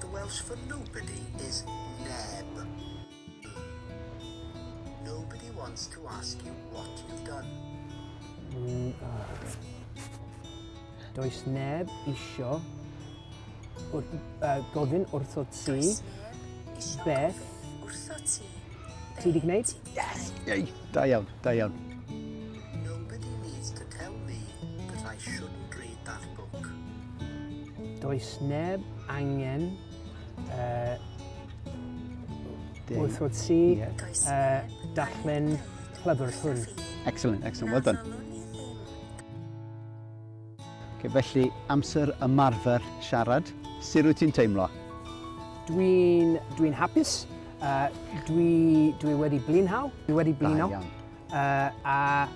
The Welsh for nobody is neb. Nobody wants to ask you what you've done. Does neb isio wr- uh, gofyn wrtho ti Does neb isio beth gofyn wrtho ti ti 'di gwneud. Yes! Yay, da iawn, da iawn. Nobody needs to tell me that I shouldn't read that book. Does neb angen uh, Deud. wrtho ti Ie. Does uh, neb darllen angen deud llyfr wrtho hwn. fi Excellent, excellent, na well done. ddylwn i ddim Okay, felly, amser ymarfer siarad. Sut wyt ti'n teimlo? Dwi'n dwi hapus. Dwi, dwi wedi blinhau. Dwi wedi Da blino. iawn. A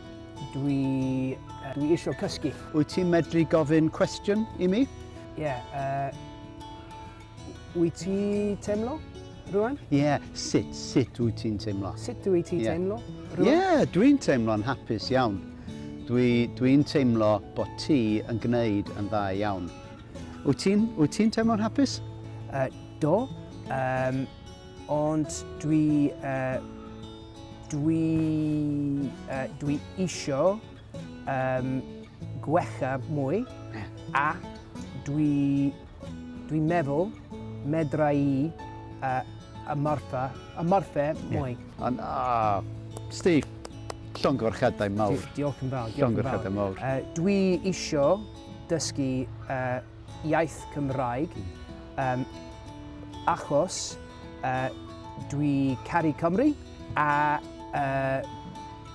dwi, dwi eisiau cysgu. Wyt ti'n medru gofyn cwestiwn i mi? Ie. Yeah, wyt ti teimlo rwan? Ie, yeah, sut, sut wyt ti'n teimlo? Sut dwi ti Ie. teimlo Ie, rwan? yeah, dwi'n teimlo'n hapus iawn. Dwi, dwi'n teimlo bod ti yn gwneud yn dda iawn. Wyt ti'n wyt ti'n teimlo'n hapus? Do, ond dwi, dwi, dwi isio gwella mwy a dwi, dwi'n meddwl medra i ymarfer, ymarfer mwy. Ond, ah, Steve, llongyfarchiadau mawr. Diolch yn fawr. Diolch yn fawr. Llongyfarchiadau mawr. Dwi isio dysgu iaith Cymraeg achos dwi caru Cymru a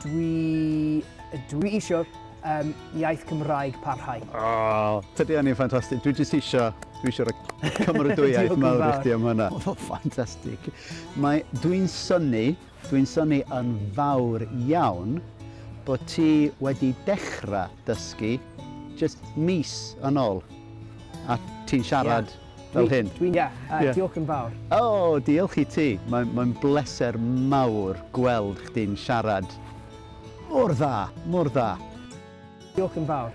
dwi, dwi isio iaith Cymraeg parhau. Oh, tydi hynny'n ffantastig. Dwi jyst isio, dwi eisiau rhoi cymeradwyaeth Diolch yn mawr i fawr. chdi am hynna. Oedd o'n ffantastig. Mae, dwi'n synnu, dwi'n synnu yn fawr iawn bod ti wedi dechrau dysgu just mis yn ôl. A ti'n siarad fel hyn. Dwi'n, ie, Ie. diolch yn fawr. O, oh, diolch i ti. Mae'n mae bleser mawr gweld chdi'n siarad mor dda, mor dda. Diolch yn fawr.